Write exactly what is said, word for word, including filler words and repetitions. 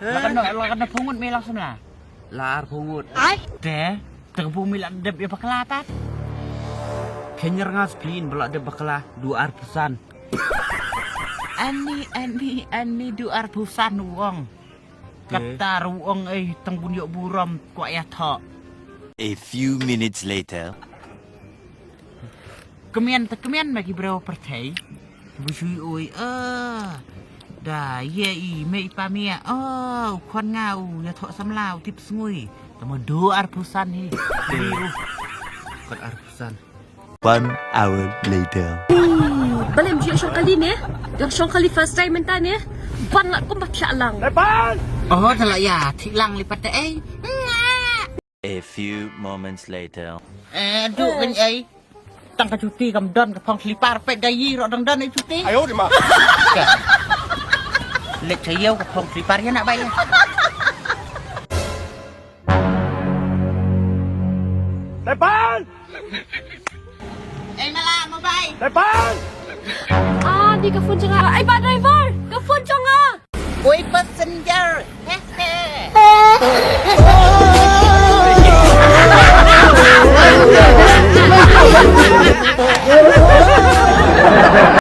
La katno, la katno phew ngut me la samla? La arphew ngut. Te, te ka phew me la dep ïa bakla tat. Khein rngas phin ba la dep bakla, du arphew san. Ani, ani, ani du arphew san u ong. Te. Kata u ong ei tang bun ïoh burom kwah ïa thoh. A few minutes later. Kmen te kmen ma ki briew pyrthei. Bu shui oi, ah. Da, ye i, me i pa me, oh, u khon nga u, ïa thoh samla u tip sngui. Tama du arphew san hi. Di u. Khon arphew san. One hour later. Balem ji shong kali ne? Yang shong kali first time mynta ne? Ban la kum ba thiah lang. Oh, da la ïa, thiah lang lipat te ei. A few moments later. Eh, du kan ei. Tang ka juti kam don ka phong slipar pet da yi ro dang don ei juti. Ayo di ma. Lek cha yau ka phong slipar ïa na bai. Tepan! Ei mala mobile. Tepan! Ah, di ka phone jong nga. Ei ba driver, ka phone jong nga. Oi passenger. He he.